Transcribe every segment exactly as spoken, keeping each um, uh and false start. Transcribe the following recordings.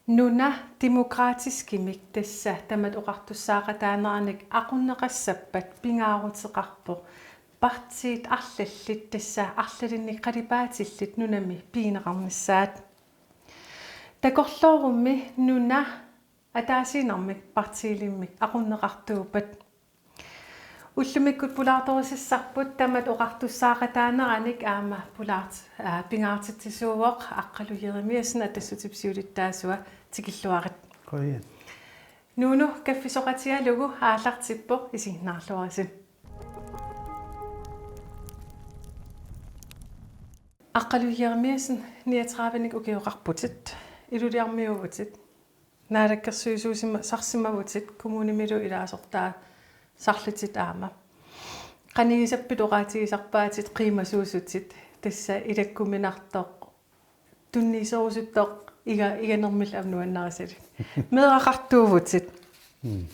Nuna Demokratiskimik, tassa tamatta oqartussaaqataaneranik aqunneqassappat, pingaaruteqarpoq partiit arlallit, tassa arlalinnik qalipaatillit nunami pigineqarnissaat. Takorloorummi nuna ataasiinnarmik partiilimmik aqunneqartuuppat. Ullumikkut pulaartorusassarput tamatta oqartussaaqataaneranik aamma pulaart-, aa, pingaartitsisuuvoq Aqqalu Jeremiassen, Atassutip siulittaasua, tikilluarit. Qujan. Nuunu kaffisoqatigalugu aallartippoq, isiginnaarluarisi. Aqqalu Jeremiassen, niogtredivenik ukioqarputit, Ilulissarmiuuvutit, naalakkersuisuusimasarsimavutit, kommunimilu ilaasortaasarlutit aamma. Qanigisappit oqaatigisarpaatit qiimasuusutit, tassa ilakkuminartoq, tunniuserusuttoq, iga-, iganermillu aamma nuannarisalik. Meeraqartuuvutit. Mm.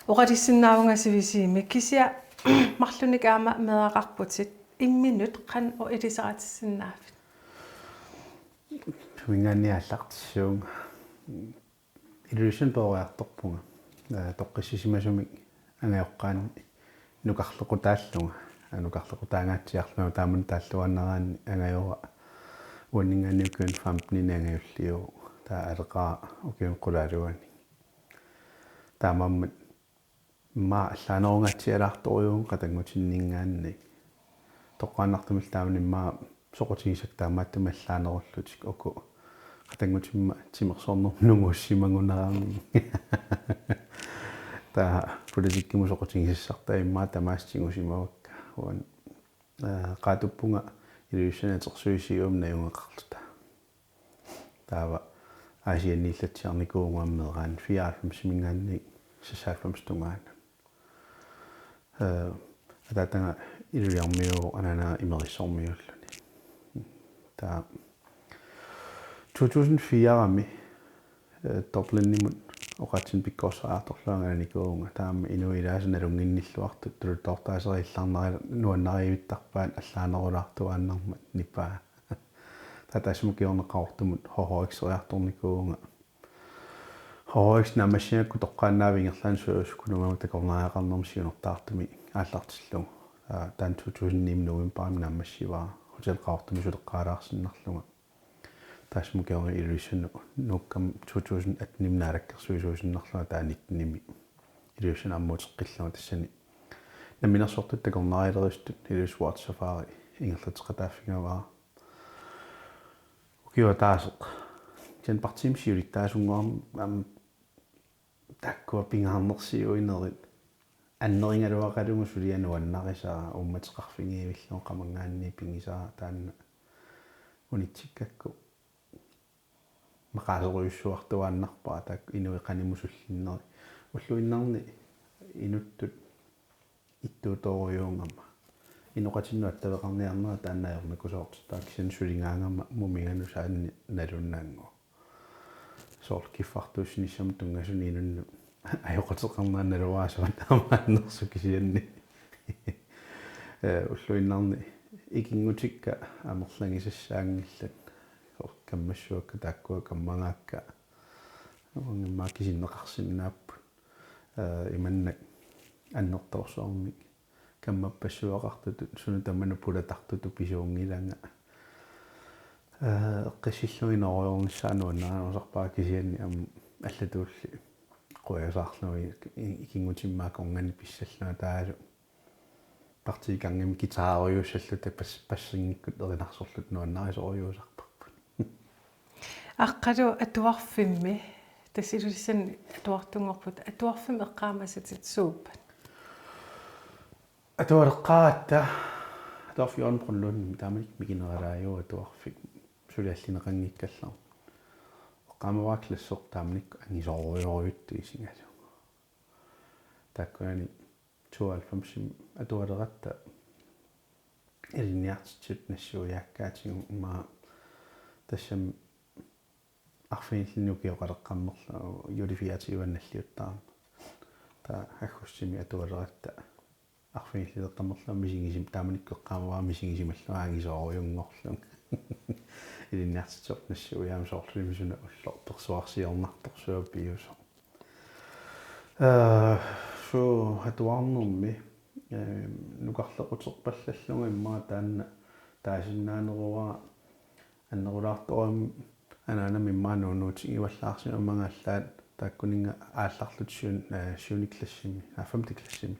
Oqalussinnaavunga sivisuumik, kisianni marlunnik aamma meeraqarputit, imminut qanoq ilisaritissinnaavit? Suminngaanniit aallartissuunga. Ilulissani peroriartorpunga. Aa, toqqissisimasumik angajoqqaanni nukarlequtaallunga. Aa, nukarlequtaangaatsiarlunga, taamani taalluaannaraanni angajora uanninngaanniit ukiuni femteninik angajulliuvoq. Taava aleqaara ukiuni qulaaluani. Taamaammat immaqa allaanerungaatsialaartorujuuvunga qatanngutinninngaanniit. Toqqaannartumillu taamani immaqa soqutigisakka taamaattumik allaanerullutik, uku qatanngutimma timersornermut nunguussimagunarami. Taava politikkimut soqutigisassartaa immaqa tamaasa tigusimavakka. Uani, aa, qaatuppunga Ilulissani atersuisuugama najugaqarluta. Taava Aasianniillatsiarnikuuvunga aamma meeraaneq, fireoghalvfemsiminngaanniit seksoghalvfemsip tungaanut. Ee, ataataga Ilulissarmiuuvoq, anaanaga Imerissormiuulluni. Taava to tusind firemi, ee, Dublinimut oqaatsinik pikkorissariartorlugu angallanikuuvunga. Taava aamma inuit ilaasa nalunnginnilluartut, tulutoortaaseriillarneri nuannariivittarpaat allaanerulaartuaannarmat nipaa. Taava taassuma kingorna Qaqortumut H H X-eriartornikuuvunga. H H X naammassigakku toqqaannavik ingerlaannaq suliassakkununnga takornariaqarnermik siunertaartumik aallartillugu. Aa, taanna to tusind ni novembarimi naammassivara. Hotel Qaqortumi suleqqaalaarsinnarlunga. Taassuma kingorna Ilulissani nuukkama to tusind attenimi naalakkersuisuusinnarlunga, taava nittenimi Ilulissani aamma uteqqillunga, tassani namminersortut takornarialerisutut Ilulissat World Safari ingerlateqataaffigivara. Ukioq ataaseq. Kisianni partiimi siulittaasunnguamik aamma taakkua pingaarnersiuinerit annerigaluaqalugu suliaq nuannarisaa, uummateqarfigivillugu qamanngaanniit pigisara, taanna unitsikkakku maqaaserujussuartuaannarpara, taakku inuit qanimut sullinneri. Ulluinnarni inuttut ittuutoorujuugama. Inoqatinnut attaveqarniarnera taanna ajornakusoortoq, taava kisianni suligaangama mumiganusaanni nalunaanngu. Soorlu kiffartuussinissamut tunngasunik inunnut ajoquteqarnera naluara, suut aamma annersoq kisianni. Ee, ulluinnarni ikinngutikka amerlagisassaanngillat. Soorlu kammassuakka taakkua kammagaakka. Uanga immaqa kisinneqarsinnaapput. Ee, imannak annertoorsuarmik kammappassuaqartutut, sunut tamanut pulatartutut pisuunngilanga. Ee, eqqissillugit norujornissaa nuannarinerusarpara, kisianni aamma allatuulli quiasaarlugit i-, ikinngutit immaqa akornanni pissallunga, taavalu partiit gangimik guitarerujussuussalluta pas-, bassingikkut erinarsorluta nuannarisorujussuusarparput. Aqqalu, atuarfimmi, tassa Ilulissani atuartunngorput, atuarfimmi eqqaamasatit suuppat? Atualeqqaaratta, atuarfik Jørgen Brønlundimik, taamanikkut mikineralaajuvoq atuarfik suli allineqanngikkallarmat. Eqqaamavara klasserput taamanikkut angisoorujorujuttoq isigalugu. Taakkunani tooghalvfemsimi atualeratta ilinniartitsisutut nassuiaakkaatigut, immaqa tassami arfinillit ukioqaleqqammerlunga, juuli fireogtyve nalliuttarama. Taava aggustimi atualeratta Arfinilinnik eqqamerlunga misigisim-, taamanikkut eqqaamavara misigisimallunga angisoorujunngorlunga. Ilinniartitsisoq nassuiaam soorlumi suna ulloq persuarsiornartorsuaq piviusoq. Ee, suu atuarnermi, ee, nukarlequterpallallunga immaqa taanna taasinnaaneruara annerulaartorami anaanami immaqa nuunuutigivallaarsimammat allaat taakkuninnga aallarlutik syv-, ee, syvende klassimi, aa, femte klassimi.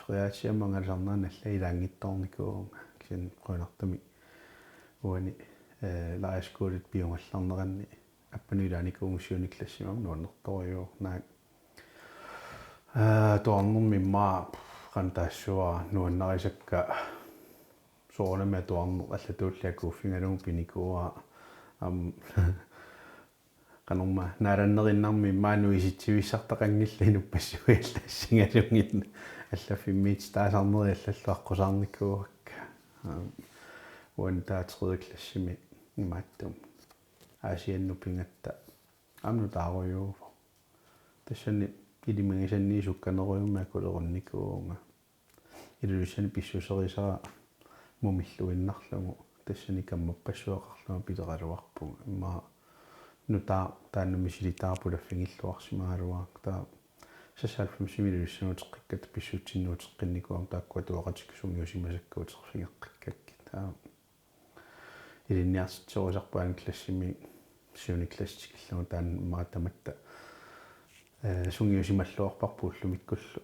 Fredericia angalasannerani allaat ilaanngitsoornikuuvunga. Kisianni qujanartumik uani, ee, lejrskolet piumallarneranni appanut ilaanikuuvunga syvende klassimi aamma nuannertorujuuvoq naak. Ee, atuarnermi immaqa qanoq taassavara nuannarisakka soorunami atuarneq allatuulli akuuffigalugu pinikuuara. Aamma qanormaa naalannerinnarmi immaqa nuisitsivissartaqanngillat inuppassuit allassigalugit. Allaffimmiititaasarneri allallu aqqusaarnikuuakka. Aamma uani taava tredje klassimi imaattumik Aasiannut pigatta aamma nutaarujuuvoq. Tassani ilimagisanniit sukkanerujummi akulerunnikuuvunga. Ilulissani pissuserisara mumilluinnarlugu tassani kammappassuaqarlunga pileraluarpunga. Immaqa nutaaq taanna misilitaarpoq ulaffigilluarsimagaluarpara. Taava seksoghalvfemsimi Ilulissanuuteqqikkatta pissutsinnuuteqqinnikuugama taakku atuaqatikkut sungiusimasakka uterfigeqqikkakkit. Taava ilinniartitsisorisarput anden klassimi syvende klasse tikillugu taanna immaqa tamatta, ee, sungiusimalluarparput ullumikkullu.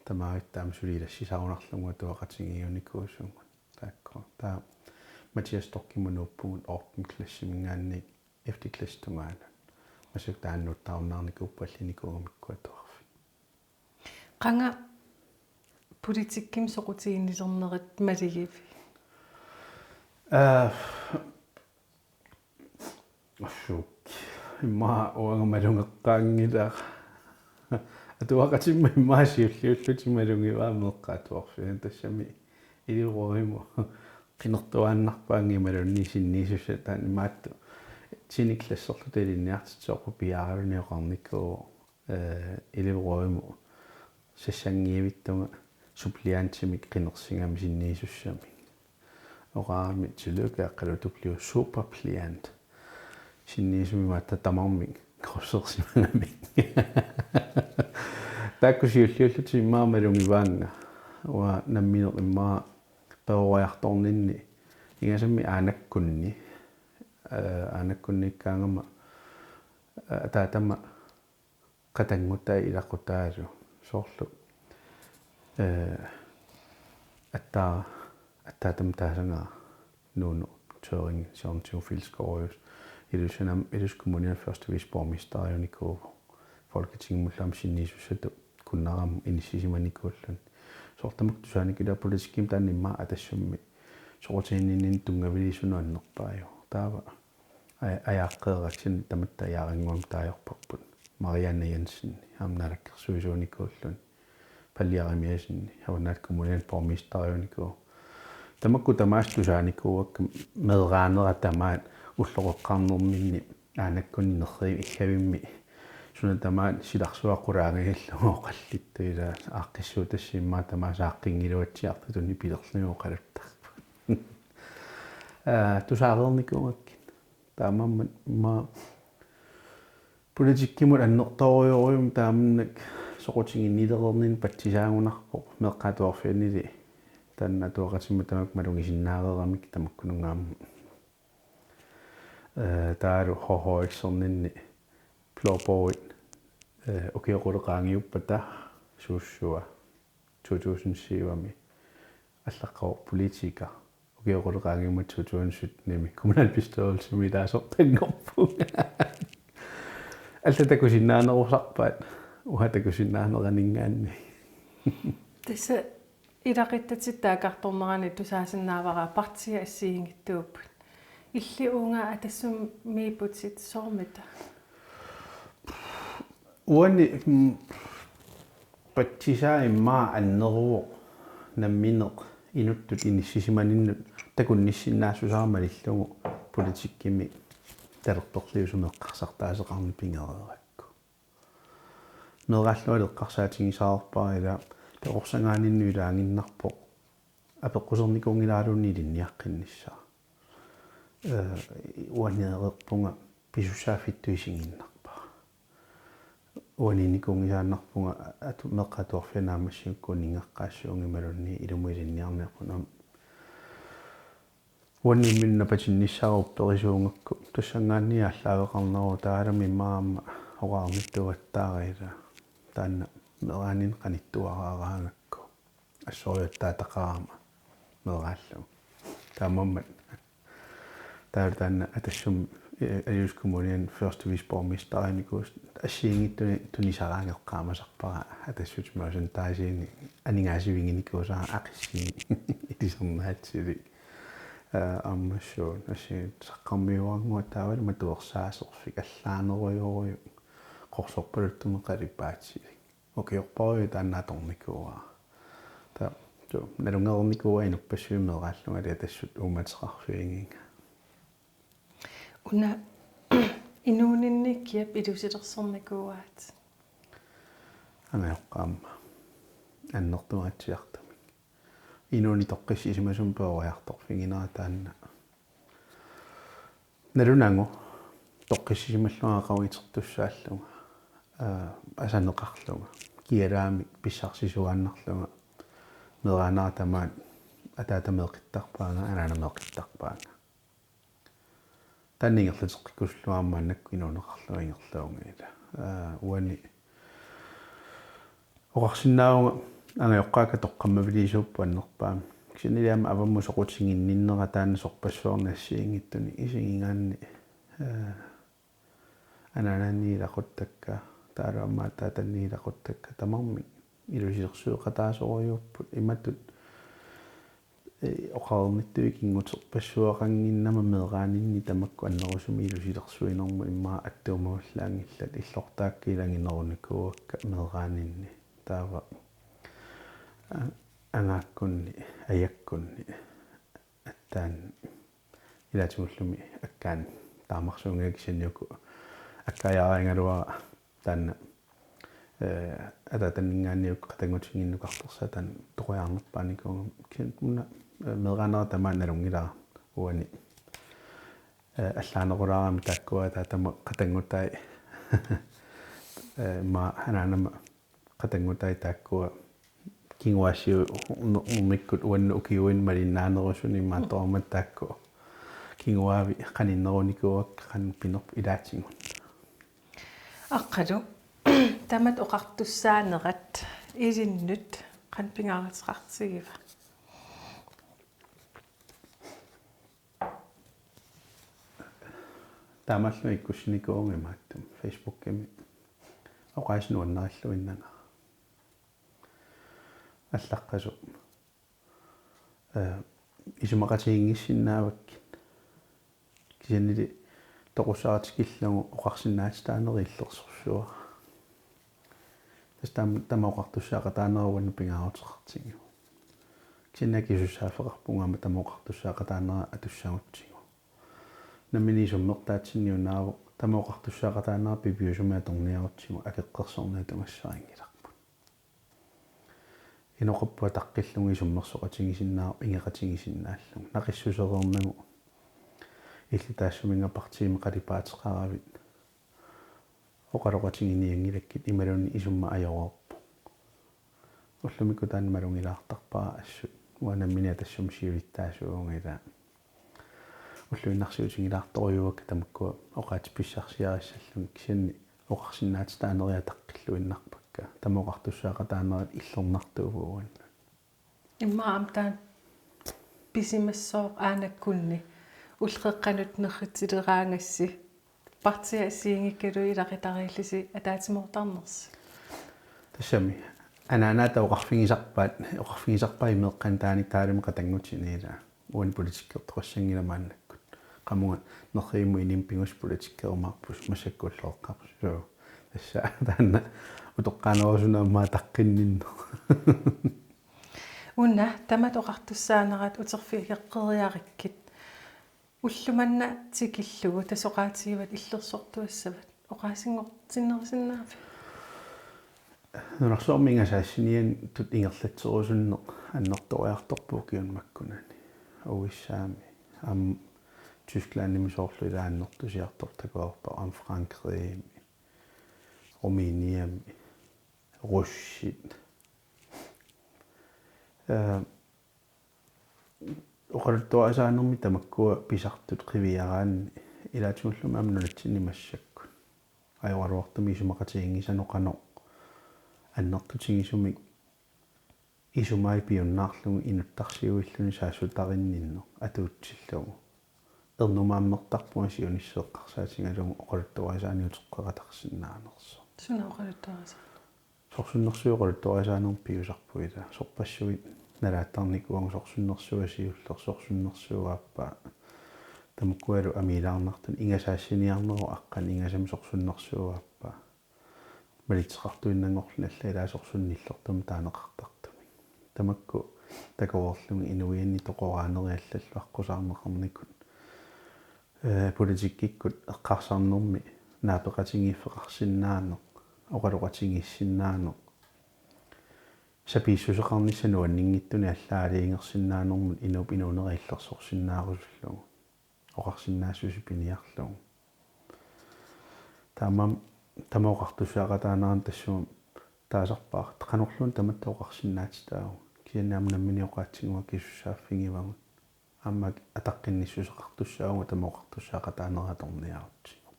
Tamavitta aamma suli ilassisarunarlugu atuaqatigiiunikuusugut. Taakku. Taava Mathias Storchimut nuuppugut ottende klassiminngaanniit ellevte klasse tungaanut. Massakkut taanna nuuttarunnaarnikuupput allinikuugamikkut atuarfik. Qanga politikkimi soqutiginnilernerit maligiviuk? Ee, assut. Immaqa uanga malugeqqaanngilara. Atuaqatima immaqa siulliullutik malugivara meeqqat atuarfianni tassami Elevrådimut qinertuaannarpaannga imaluunniit sinniisussat taanna imaattoq tiende klasserluta ilinniartitsisorput piaaraluni oqarnikuuvoq, ee, Elevrådimut sassanngiivittunga suppleantimik qinersigami sinniisussamik. Oqarami tillykke, Aqqaluup du bliver superpliant. Sinniisumik imaattoq tamarmik krydsersimagamik. Taakku siulliullutik immaqa malugivaannga. Uanga nammineq immaqa peroriartorninni ingasammik aanakkunni, ee, aanakkunniikkaangama, ee, ataatama qatanngutai ilaqutaalu soorlu, ee, atta-, attaatama taasagaara Nuunu Thøgersen Sørensen Filskovs Ilulissani, Ilulissat Kommuniani første viceborgmesterinikuuvoq. Folketingimullu aamma sinniisussatut kunnaramik inissisimanikuulluni. Soorlu tamakku tusaanikulaat politikkimi taanna immaqa Atassummi soqutiginninninni tunngavilersunut annerpaajuvoq. Taava aj-, ajaaqqeeraksinni tamatta ajaarannguamik taagorparput. Marianne Jensen, aamma naalakkersuisuunikuulluni. Palle Jeremiassenip, Avannaata Kommuniani borgmesteriunikuuvoq. Tamakku tamaasa tusaanikuuakka meeraanera tamaat ulloqeqqarnerminni aanakkunni nerrivimmi illivimmi suna tamaat silarsuaq qulaangajallugu oqallittoq ilaa aaqqissuutassat immaqa tamaasa aaqqinngiluatsiartutut nipilerlugit oqaluttarput. Aa, tusaareernikuugakkit. Taamaammat immaqa politikkimut annertoorujussuarmik taamannak soqutiginnilereerninni patsisaagunarpoq meeqqat atuarfiannili taanna atuaqatima tamakku malugisinnaareeramik tamakkununnga aamma. Ee, taavalu H H X-erninni Blå Borgit, ee, ukioq quleq qaangiuppata suussua to tusind syvimi allaqqavoq politiker. Ukioq quleq qaangiummata to tusind syttenimi kommunalbestyrelsimi ilaasortanngorpunga. Allat takusinnaanerusarpaat, uanga takusinnaaneraninngaanniit. Tassa ilaquttatit taakkartornerani tusaasinnaavara partiit assigiinngitsuupput. Illit uunga Atassumiipputit soormita? Uani, mm, patsisaa immaqa anneruvoq nammineq inuttut inissisimaninnut takunnissinnaassusara malillugu politikkimi talerperliusumik eqqarsartaaseqarneq pigereerakku. Meeraallunga eqqarsaatigisarpara ila Peqorsagaanninnut ilaaginnarpoq apeqqusernikuunngilaraluunniit ilinniaqqinnissaa. Ee, uaneereerpunga pisussaaffittut isiginnarpara. Uaniinnikuunngisaannarpunga atu-, meeqqat atuarfianni naammassigukku uninngaqqaassuunngimmat imaluunniit ilumut ilinniarniarput aamma. Uaniimminut napatinnissaat upperisuugakku tassanngaanniit aallaaveqarneruvoq taavalu immaqa aamma oqarnittut attaarila taanna meeraaninni qanittuaraaraangakku. Assoriattaataqarama meeraallugu. Taamaammat. Taava taanna Atassumi, eh, Ajuussat Kommuniani første viceborgmesterinikuusara assigiinngitsunik tunisaraangat eqqaamasarpara Atassut Merchandisingimi aningaasiviginikuusara aqissinni ilisarnaatsilik. Eh, aamma suut assi saqqarmiuarnguaq taavalu matuersaaserfik allaanerujorujuk qorsorpaluttumik qalipaatsilik. Ukiorparujuk taanna atornikuuara. Taava, suu, nalunngereernikuuara inuppassuit meeraallungali Atassut uummateqarfigigiga. Una inuuninni kiap ilusilersornikuuaat? Angajoqqaama. Annertungaatsiartumik. Inuuneq toqqissisimasumik peroriartorfiginera taanna. Nalunagu toqqissisimallunga aqagu itertussaallunga, aa, asaneqarlunga, kialaamik pissarsisuaannarlunga, meeraanera tamaat ataata meeqqittarpaanga, anaana meeqqittarpaanga. Taanna ingerlateqqikkusullugu aamma maannakkut inuuneqarlunga ingerlavoq ila. Aa, uani oqarsinnaavunga angajoqqaakka toqqammaviliisuupput annerpaamik. Kisiannili aamma avammut soqutiginninnera taanna sorpassuarnik assigiinngitsunik isigigaanni, ee, anaanaanni ilaquttakka, taavalu aamma ataatanni ilaquttakka tamarmik ilusilersueqataasorujuupput imatut, ee, oqareernittut ikinnguterpassuaqannginnama meeraaninni tamakku annerusumik ilusilersuinermut immaqa attuumagullaanngillat illortaakka ilaginerunikuuakka meeraaninni. Taava, a-, angaakkunni, ajakkunni, attaani, ilaatigullumi akkaani taamarsuunngilanga kisianni uku akkaajaarigaluara taanna, ee, ataatanninngaanniit uku qatanngutigiinnukartorsaat taanna toqoriarnerpaanikuugama kisianni una, ee, meeraanera tamaat nalunngilara uani, ee, allaanerulaarami taakkua ataatama qatanngutai, ee, immaqa anaanama qatanngutai taakkua kinguaassiuunnermikkut uannut ukiuinni malinnaanerusuni imaattoq aamma taakku kinguaavi qaninnerunikuuakka qanoq pinerpoq ilaatigut. Aqqalu, tamat oqartussaanerat ilinnut qanoq pingaaruteqartigiva? Taamaallunga ikkussinikuuvunga imaattumi Facebookimi oqaasii nuannarilluinnagara. Allaqqasoq, ee, isumaqatiginngissinnaavakkit. Kisiannili toqussara tikillugu oqarsinnaatitaanerit illersorsuuara. Tassa tam-, tamat oqartussaaqataanera uannut pingaaruteqartigivoq. Kisianni akisussaaffeqarpunga aamma tamat oqartussaaqataanera atussagutsigu. Nammineq isummertaatsinni unaavoq tamat oqartussaaqataanera piviusumik atorniarutsigu akeqqersorneq atugassarinngilarput. Inoqarpoq ataqqillugu isummersoqatigisinnaavoq ingeqatigisinnaallunga. Naqissusereernagu illit taassuminnga partiimi qalipaateqaravit oqaloqatiginianngilakkit imaluunniit isummat ajoreerpoq. Ullumikkut taanna malugilaartarpara assut. Uanga nammineq Atassumik siulittaasuuvunga ilaa. Ulluinnarsiutigilaartorujuuakka tamakkua oqaatsit pissarsiarissallugit kisianni oqarsinnaatitaanerit ataqqilluinnarpakka. Tamat oqartussaaqataanerat illernartuuvoq uannut. Immaqa aamma taanna pisimassooq aanakkunni ulleqqanut nerritsileraangassi partiit assigiinngikkaluit ilaqutariillusi ataatsimoortarnersi. Tassami anaanaata oqarfigisarpaat, oqarfigisarpaat meeqqanut taanna taarimi qatanngutini ilaa. Uani politikkertoqassanngilaq maannakkut. Qamunga nerrivimmut inimi pigussi politikkerumaarpusi massakkut ulloqeqqarpusi. Suu. Tassa taanna utoqqaanerusunik aamma ataqqinninneq. Una tamat oqartussaanerat uterfigeqqeriarikkit. Ulloq manna tikillugu tassa oqaatigivat illersortuassavat. Oqaasinngortinnerusinnaavit? Nunarsuarmi ingasassinianni tut ingerlatserusunneq annertoriartorpoq ukiuni makkunani. U S A-mi. Aamma Tysklandimi soorlu ilaa annertusiartortoq takuarpara aamma Frankrigimi. Rumæniami. Russit. Eh, oqaluttuarisaanermi tamakkua pisartut qiviaraanni ilaatigulluunniit aamma nunatsinni massakkut. Ajoraluartumik isumaqatiginngisanut qanoq annertutigisumik isumai piunnaarlugu inuttarsiuilluni saassutarinninneq atuutsillugu. Ernumaammertarpunga siunissaq eqqarsaatigalugu oqaluttuarisaaneq uteqqeqatarsinnaanersoq. Suna oqaluttuarisaa? Sorsunnersuit oqaluttuarisaanermi piusarput ilaa. Sorpassuit nalaattarnikuuagut sorsunnersuaq siulleq sorsunnersuup aappaa. Tamakkualu amiilaarnartut ingasassiniarnerup aqqani ingasamik sorsunnersuup aappaa. Malitseqartuinnanngorluni alla ilaa sorsunneq nillertumik taaneqartartumik. Tamakku takoreerlugit inuianni toqoraaneri allallu aqqusaarneqarnikut. Eh, politikkikkut eqqarsarnermi naapeqatigiiffeqarsinnaaneq, oqaloqatigiissinnaaneq, sapiissuseqarnissaq nuanninngitsunik allaaliigersinnaanermut inuup inuunera illersorsinnaarusullugu, oqarsinnaassuseq piniarlugu. Taamaammat tamaat oqartussaaqataanerani tassunga taasarpaat qanorluunniit tamatta oqarsinnaatitaavugut. Kisianni aamma nammineq oqaatsigut akisussaaffigivagut. Aamma ataqqinnissuseqartussaavugut tamaat oqartussaaqataanerat atorniarutsigu.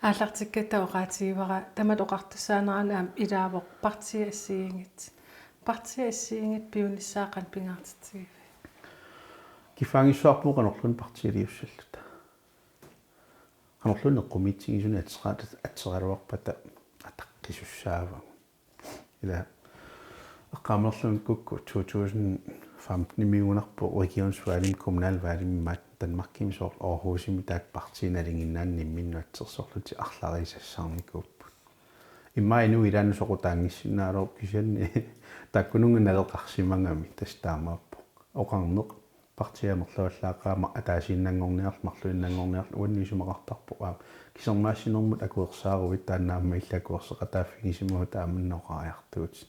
Aallartikkatta oqaatigivara tamatta oqartussaanerani aamma ilaavoq partiit assigiinngitsut. Partiit assigiinngitsut piunissaat qanoq pingaartitsigiviuk? Kiffaanngissuseqarpugut qanorluunniit partiiliussalluta. Qanorluunniit eqqumiitsigisunik atsera-, atseraluarpata ataqqisussaavagut. Ila eqqaamerlunga uku to tusind femten-imiugunarpoq regionsvalgimi kommunalvalgimi imaattoq Danmarkimi soorlu Aarhusimi taakku partiit nalinginnaanni imminnut atsersorlutik arlariit sassarnikuupput. Immaqa inuit ilaannut soqutaanngissinnaalerput kisianni taakkununnga naleqarsimagami tassa taamaappoq. Oqarneq partiit amerlavallaaqaaq aamma ataasiinnanngorniarlugu marluinnanngorniarlugu uannut isumaqartarpoq aamma kisermaassinermut akuersaaruit taanna aamma illit akuerseqataaffigisimavoq taamanna oqariartuutit.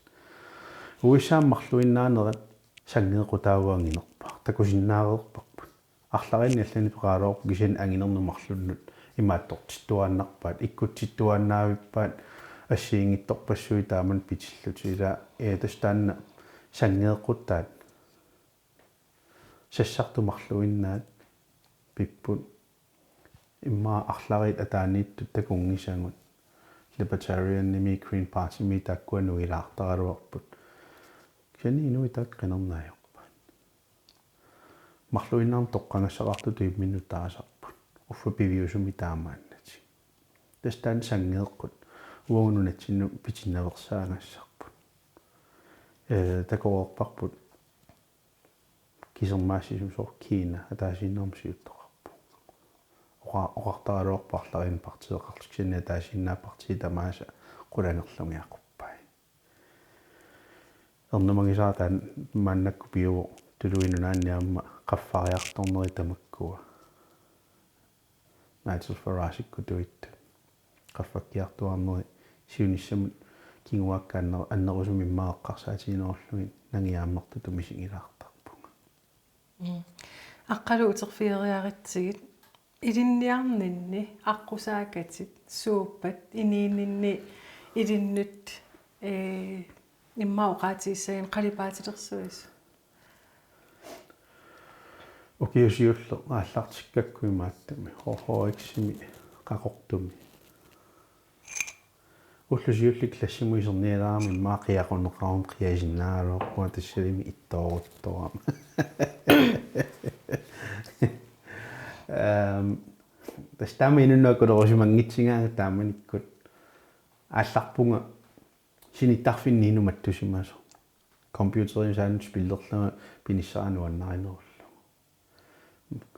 U S A-mi marluinnaanerat sanngeeqqutaavoq anginerpaaq. Takusinnaareerparput. Arlariinni allani peqaraluarpoq kisianni anginernut marlunnut imaattortittuaannarpaat, ikkutsittuaannaavippaat assigiinngitsorpassuit taamani pitillutik ilaa, ee, tassa taanna sanngeeqquttaat sassartut marluinnaat pipput immaqa arlariit ataaniittut takunngisagut Libertarianimi Green Partymi taakkua nuilaartaraluarput. Kisianni inuit taakku qinerneq ajorpaat. Marluinnarni toqqagassaqartutut imminnut taasarput. Uffa piviusumik taamaannatik. Tassa taanna sanngeeqqut uagut nunatsinnut pitinnaveersaagassarput. Ee, takoreerparput kisermaassisumik soorlu Kina ataasiinnarmik siuttoqarpoq. Oqa-, oqartaraluarpoq arlariinni partiiqarlutik kisianni ataasiinnaat partiit tamaasa qulangerlungiaquppai. Ernumagisara taanna maannakkut piuvoq Tuluit Nunaanni aamma qaffariartorneri tamakkua. Nigel Farage-ikkut tuittut. Qaffakkiartuaarneri siunissamut kinguaakkaanner-, annerusumik immaqa eqqarsaatiginerullugit nangiaammertutut misigilaartarpunga. Mm. Aqqalu uterfigeriaritsigit ilinniarninni aqqusaakatit suuppat inuuninni ilinnut, ee, immaqa oqaatigissaginnarlugu qalipaatilersuisoq? Ukiut siulleq aallartikkakku imaattumi H H X-imi Qaqortumi. Ullut siulliit klassimut isernialerama immaqa qiaquneqaruma qiasinnaagaluarpunga tassalimi ittooruttorama. Ehm, tassa taama inunnut akulerusimanngitsigaanga taamanikkut aallarpunga sinittarfinni inuk mattusimasoq. Computerimi saanut spillerlunga pinissara nuannarinerullugu.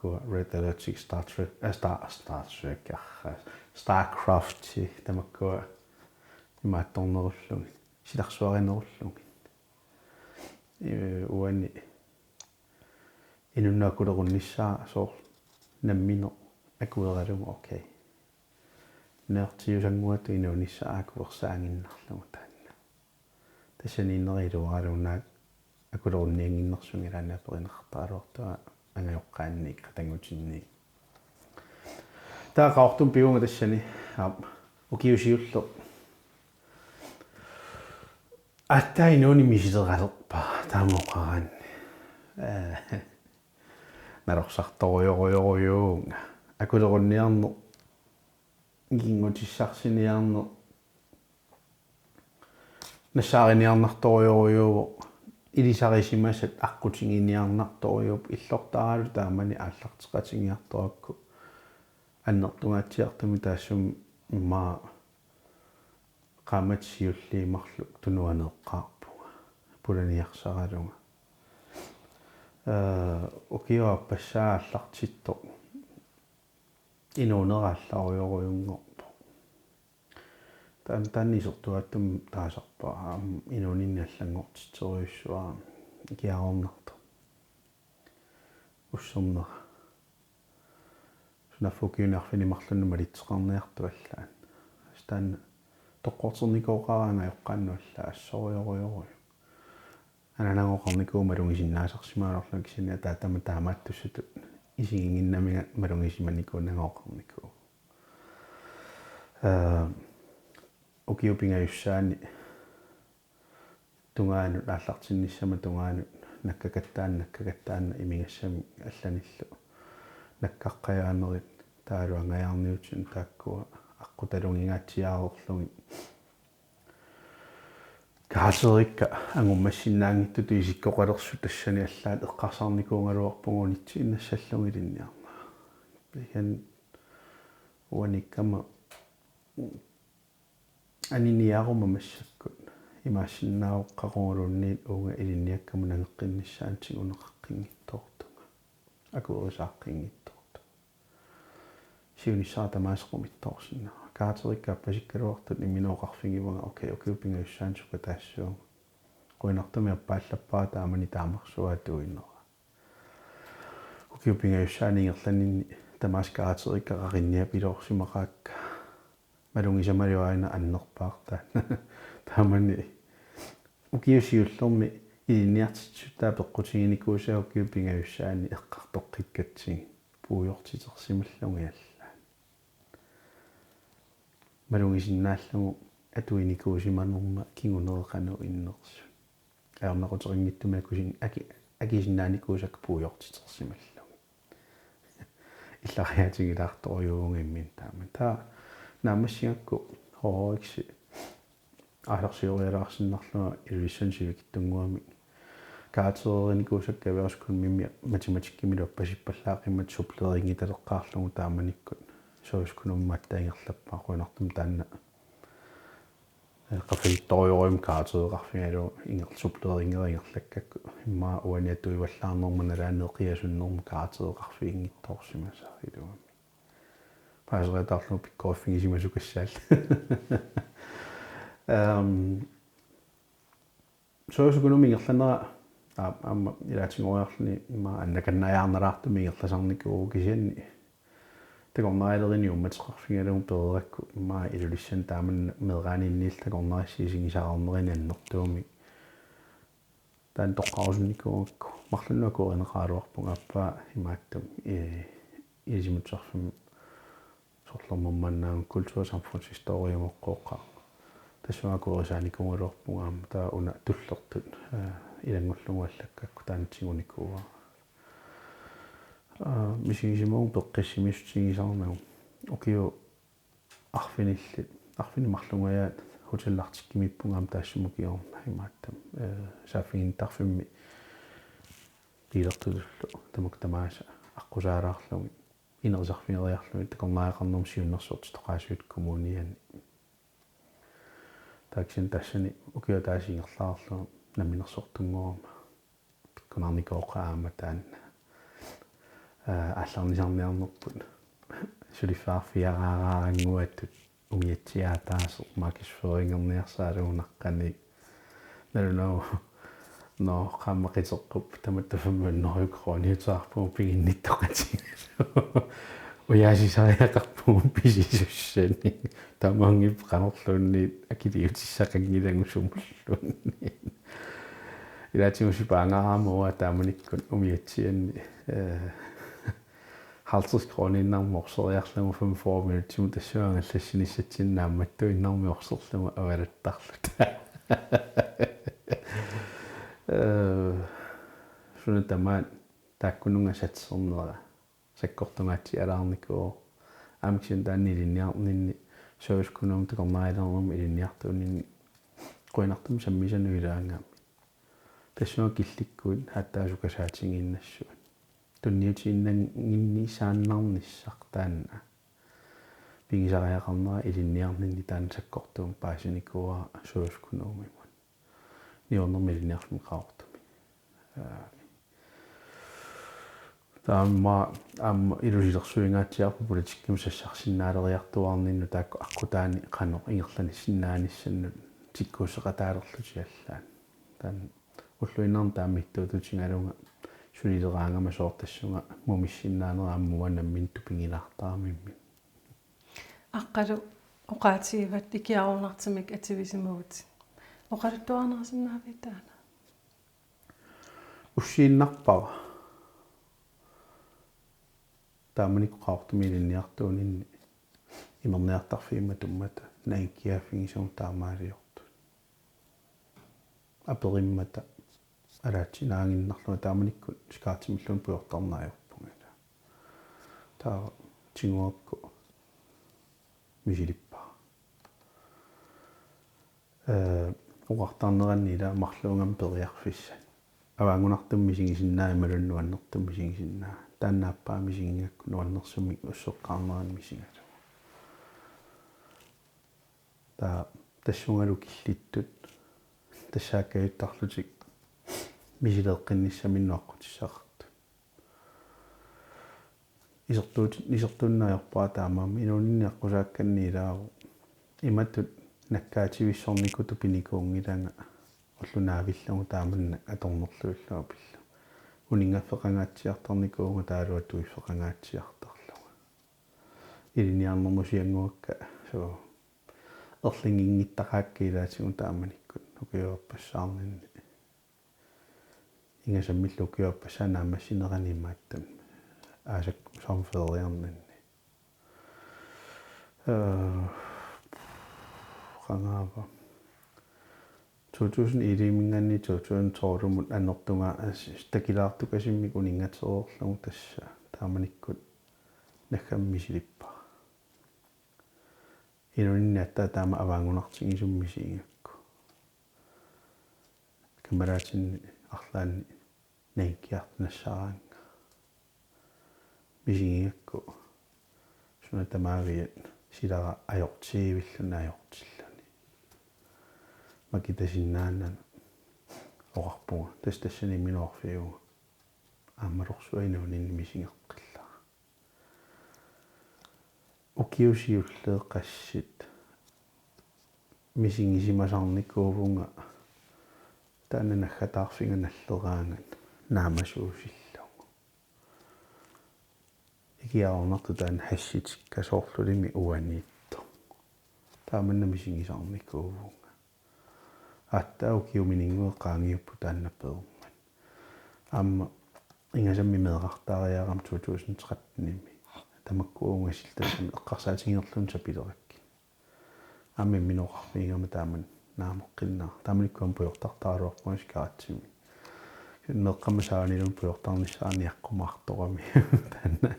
Kua Red Alert Six Star Trek, eh, Star, Star Trek, ah, StarCraft, tamakkua imaattornerullugit, silarsuarinerullugit. Eh, uani inunnut akulerunnissaa soorlu nammineq akueralugu, okay. Nørdiusannguatut inuunissaq akuersaaginnarlugu taanna. Tassaniinneri iluaraluunniit akulerunniannginnersunga ilaanni aperineqartaraluartunga angajoqqaanniit qatanngutinniit. Taava Qaqortumi pivunga tassani, aap, ukioq siulleq. Aatsaat inuuneq misileralerpara taama oqaraanni. Ee, nalorsartorujorujorujuuvunga. Akulerunniarneq, ikinngutissarsiniarneq, nassaariniarnartorujorujuuvoq, ilisarisimasat aqqutiginiarnartorujuupput, illortaaralu taamani aallarteqatigiartorakku annertungaatsiartumik taassuma immaqa qaammatit siulliit marluk tunuaneeqqaarpunga pulaniarsaralunga. Ee, ukioq aappassaa aallartittoq inuunera allarujorujunngorpoq. Taanna, taanna isertuaatsumik taasarpara, aamma inuuninni allanngortitserujussuarami ikiaroornartoq. Ussernera. Sunaaffa ukiuni arfineq-marlunni malitseqarniartoq allaat. Taanna toqqorternikooqaara angajoqqaannut allaat assorujorujorujuuvoq. Ananangooqarnikuuvoq malugisinnaasarsimagaluarlunga, kisianni ataatama taamaattussatut isiginnginnamiga malugisimanikuunangooqarnikuuvoq. Ee, ukiup pingajussaani tungaanut, aallartinnissama tungaanut nakkakattaarnaq, nakkakattaarnaq imigassamik allanillu nakkaqqajaanerit, taavalu angajaarniutinik taakkua aqqutalunnginngaatsiareerlugit. Karakterikka angummassinnaanngitsutut isikkoqalersut tassani allaat eqqarsarnikuugaluarpugut unitsiinnassallugit ilinniarnera. Ikan uaniikkama aniniaruma massakkut imaassinnaavoq qaquguluunniit uunga ilinniakkama nangeqqinnissaanut tiguneqaqqinngitsoortunga. Akuerisaaqqinngitsoortunga. Siunissara tamaasa qumittoorsinnaavat. Karakterikka appasikkaluartut imminut oqarfigivunga: Okay, ukiup pingajussaani sukkataassavunga. Qujanartumik appaallappara taamani taamarsuaq atuinera. Ukiup pingajussaani ingerlaninni tamaasa karakterikka qaqinniapiloorsimaqaakka. Malugisamalu aana annerpaartaat. Taamani ukiup siullermi ilinniartitsisutut peqqutiginikuusaat ukiup pingajussaani eqqartoqqikkatsigit puigortitersimallugit allaat. Malugisinnaallugu atuinikuusimanerma kingunerit qanoq innersut. Ajornaquteqanngitsumik akusin-, aki-, akisinnaanikuusakka puigortitersimallugit. Illariaatigilaartorujuuvunga imminut taama. Taava naammassigakku H H X-i aallarsiorialaarsinnarlunga Ilulissani sivikitsunnguamik. Karaktererinikuusakka erhvervsøkonomimi matematikkimilu appasippallaaqimmat supplerinngitaleqqaarlugu taamanikkut. Serviceøkonomimut aatsaat ingerlappara, qujanartumik taanna. Ee, qaffasittorujorujummik karaktereqarfigalugu inger-, supplerinngera ingerlakkakku. Immaqa uani atuivallaarnerma nalaani eqiasunnerma karaktereqarfiginngitsoorsimasaa iluamik. Paaseriataarlugu pikkoriffigisimasukassaallunga. Ehm, serviceøkonomi ingerlanera, aa, aamma ilaatigooriarluni immaqa annakannajaarnalaartumik ingerlasarnikuuvoq, kisianni takornarialerineq uummateqarfigalugu pereerakku immaqa Ilulissani taamani meeraaninniillu takornariassat isigisaqarnerini annertuumik. Taanna toqqarusunnikuugakku marlunnik akuerineqaraluarpunga, aappaa imaattumik, ee, Ilisimatusarfimmi sorlermammannaangu kultur- og samfundshistoriagoqqooqqa. Tassunga akuerisaanikuugaluarpunga aamma taava una tullertut, ee, ilanngullugu allakkakku taanna tigunikuuara. Aa, misigisimavunga peqqissimisutigisarnagu. Ukiup arfinillit, arfineq-marlungajaat Hotel Arctic-imiippunga aamma taassuma kingorna imaattumik, ee, saaffiginnittarfimmi biilertutullu tamakku tamaasa aqqusaalaarlugit, inerisarfigeriarlugit takornariaqarnermut siunnersortittoq Qaasuitsup Kommuniani. Taava kisianni tassani ukioq ataaseq ingerlareerlunga namminersortunngorama pikkunarnikooqaaq aamma taanna. Aa, aallarnisarniarnerput suliffeqarfiaraaraannguattut umiatsiaataaseq markedsføringerniarsaralugu naqqaniik. Nalunagu, nå, qaammat qiteqqup tamatta fem hundrede koruuniuteqarpugut piginnittoqatigiillugu. Ujaasisariaqarpugut pisisussani. Tamaanngippat qanorluunniit akiliutissaqanngilagut sumulluunniit. Ilaatigut sipaangaarama uanga taamanikkut umiatsianni, eh, halvtreds kroniinnarmik orseriarlugu femogfyrre minutsimut tassunga angallassinissatsinnut naammattuinnarmik orserlugu avalattarluta. Eh, suna tamaat taakkununnga satsernera sakkortungaatialaarnikuuvoq. Aamma kisianni taanna ilinniarninni serviceøkonomit takornarialernernut ilinniartuuninni qujanartumik sammisanut ilaangaammi. Tassunga killikkuit aatsaat sukasaatigiinnassuat. Tunniutiinnannginnisaannarnissaq taanna. Pigisariaqarnera ilinniarninni taanna sakkortuumik paasinikuuara serviceøkonomimut. Niuernermik ilinniarfimmi Qaqortumi. Aa, taama aamma ilusilersuingaatsiarpoq politikkimut sassarsinnaaleriartuaarninnut taakku aqqutaani qanoq ingerlanissinnaanissannut tikkuusseqataalerlutik allaat. Taanna ulluinnarni taama ittuututigalugu sulileraangama soorlu tassunga mumissinnaanera aamma uanga nammineq tupigilaartaramimmi. Aqqalu oqaatigivat ikiaroornartumik atuisimavutit. Oqaluttuarnerisinnaaviuk taanna? Ussiinnarpara. Taamanikkut Qaqortumi ilinniartuuninni imerniartarfiit matummata nagikkigaaffigisagut taamaaliortut. Aperimmata alaatsinaaginnarlunga taamanikkut sikaatsimilluunniit pujortarneq ajorpunga. Taava tiguakku misilippara. Eh, oqartarneranni ila marluugama periarfissat. Avaanngunartumik misigisinnaavat imaluunniit nuannertumik misigisinnaavat. Taanna aappaa misigigakku nuannersumik ussoqqaarnerani misigalugu. Taava tassungalu killittut tassaakkajuttarlutik misileeqqinnissaminnik aqqutissaqartut. Isertuut-, isertuunneq ajorpara taamaammat inuuninni aqqusaakkanni ilaavoq. Imatut nakkaativissornikutut pinikuunngilanga ulloq naavillugu taamannak atornerlugillu apillu. Uninngaffeqangaatsiartarnikuuvunga taavalu atuiffeqangaatsiartarlunga. Ilinniarnermut siannguakka, suu, erliginngittaqaakka ilaatigut taamanikkut ukiorpassaarninni. Ingasammillu ukiorpassaat naammassinerani imaattumik. Aasakkut sommerferiarninni. Eh, qangaava. To tusind elleve-minngaanniit to tusind tolv-mut annertungaa as-, takilaartukasimmik uninngatereerlugu tassa taamanikkut naggammik misilippara. Inuuninni aatsaat taama avaanngunartigisumik misigigakku. Kammalaatinnit arlaannik nagikkiartuinnassaraannga. Misigigakku suna tamaaviat silara ajortiivilluni ajortilluni. Makitasinnaanani oqarpunga. Tassa tassani imminut oqarfigaara. Aammalorsuaq inuuninni misigeqqillara. Ukiut siulliit qassit misigisimasarnikuuvunga taanna naggataarfiga nalleraangat naamasuusillugu. Ikiaroornartoq taanna hashitikka soorlulimi uaniittoq. Taamanna misigisarnikuuvunga. Aatsaat ukiut mininnguit qaangiupput taanna peermat. Aamma ingasammik meerartaariarama to tusind tretten-imi. Tamakku uunga siltassami eqqarsaatiginerluunniit sapilerakkit. Aamma imminut oqarfigigama taamani naameqqinnera. Taamanikkut aamma pujortartaraluarpunga sikaatsimi. Meeqqamma saaniluunniit pujortarnissaanut niaqqumaartorami. Taanna.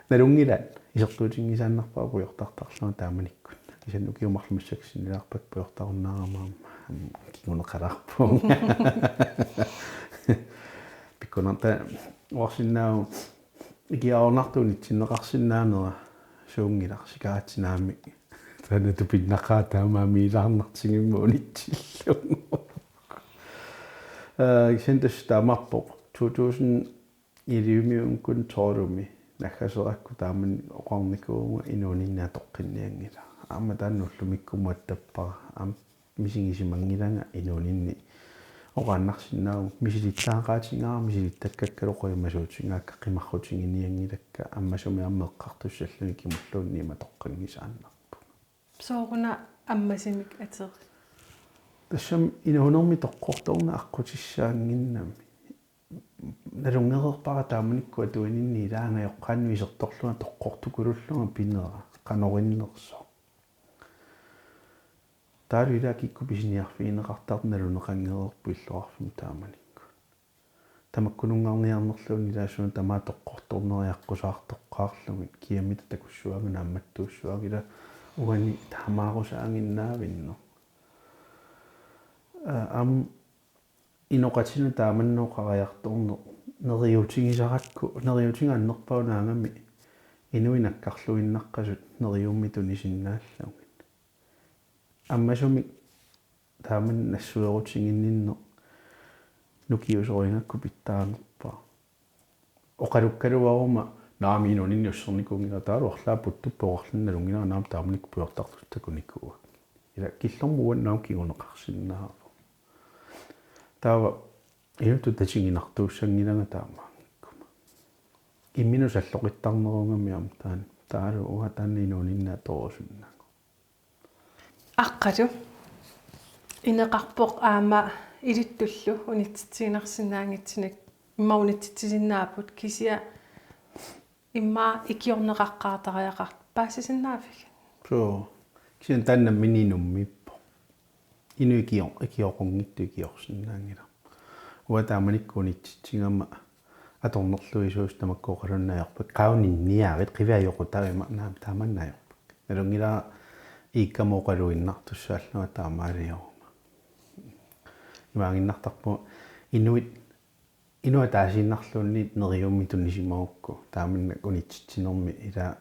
Nalunngilaat isertuutinngisaannarpara pujortartarlunga taamanikkut. Kisianni ukiut marluk massakkut sinnilaarpakka pujortarunnaarama aamma kinguneqalaarpoq. Pikkunarta uarsinnaau ikiaroornartoq unitsinneqarsinnaanera suunngilaq sikaatsinaami. Taanna tupinnaqaaq taamaammat ilaarnartigimmat unitsillugu. Eh, kisianni tassa taamaappoq to tusind elleve-miunkun tolv-imi naggaserakku taamani oqarnikuuvunga inuuninni atoqqinnianngilaq. Aamma taanna ullumikkumut attappara. Aamma misigisimanngilanga inuuninni Oqaannarsinnaavoq misilittagaqaatigaara, misilittakkakkalu qujamasuutigaakka qimarrutiginianngilakka, ammasumik aamma eqqartussallugit kimulluunniit ima toqqanngisaannarput. Sooruna ammasimik aterit? Tassami inuunermi toqqortorneq aqqutissaannginnami. Nalunngereerpara taamanikkut atuininni ilaa angajoqqaannut isertorlunga toqqortukulullunga pinera qanoq innersoq. Taavalu ilaa kikkut pisiniarfigineqartartut naluneqanngereerput illoqarfimmi taamanikkut. Tamakkununngarniarnerluunniit ilaa suna tamaat toqqortorneriaqqusaartoqqaarlugit, kiamita takussuaanga naammattuussuaanga, ilaa uani taamaarusaaginnaavinneq. Aa, aamma inoqatinut taamannak oqariartorneq neriuutigisarakku, neriuutiga annerpaaq unaagami inuit nakkarluinnaqqasut neriummiit tunisinnaallugit. Ammasumik taama nassuerutiginninneq nukiusorigakku pitsaanerpaaq. Oqalukkaluaruma naamik inuuninni ussernikuunngilanga, taavalu arlaat puttuppoq oqarluni nalunngilara, naamik taamanikkut pujortartutut takunikuuakka. Ilaa killormut uannut aamma kinguneqarsinnaavoq. Taava inuttut tatiginartuussanngilanga taamaanngikkuma. Imminut salloqittarnerugami aamma taanna, taavalu uanga taanna inuuninni atorusunnagu. Aqqalu. Ineqarpoq aamma ilittullu unitsitsiinnarsinnaanngitsunik, immaqa unitsitsisinnaapput, kisianni immaqa ikiorneqaqqaartariaqartoq, paasisinnaaviuk? Suu. Kisianni taanna nammineq inummiippoq. Inuk ikio-, ikioqunngitsoq ikiorsinnaanngilarput. Uanga taamanikkut unitsitsigama atornerluisuusut tamakku oqalunnut ajorpakka. Qaunniarit qiviajoqutavima, naamik taamaannaq ajorpakka. Nalunngilara iikkama oqaluinnartussaallunga taamaalioruma. Imaaginnartarpunga inuit, inuit ataasiinnarluunniit neriummiit tunisimagukku, taamannak unitsitsinermi ilaa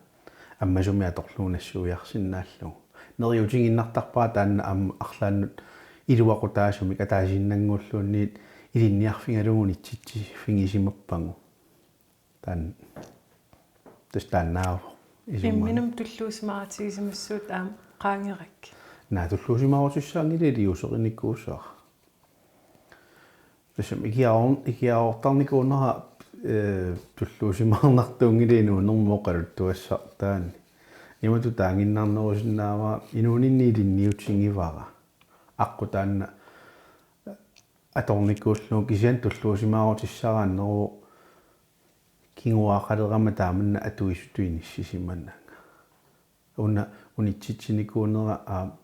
ammasumik atorlugu nassuiarsinnaallugu. Neriuutiginnartarpara taanna aamma arlaannut iluaqutaasumik ataasiinnannguulluunniit ilinniarfigalugu unitsitsiffigisimappagu. Taanna. Tassa taannaavoq. Isumaga. Imminut tulluusimaarutigisimassuit aamma qaangerakku. Naa, tulluusimaarutissaanngilaq, iliuuserinikuusara. Tassami ikiaroor-, ikiaroortarnikuunera, ee, tulluusimaarnartuunngilaq inuunermut oqaluttuassartaani. Imatut taanngiinnarnerusinnaavara, inuuninni ilinniutigivara. Aqqut taanna atornikuullugu, kisianni tulluusimaarutissara anneruvoq kinguaaqalerama taamannak atuisutut inissisimananga. Una unitsitsinikuunera aamma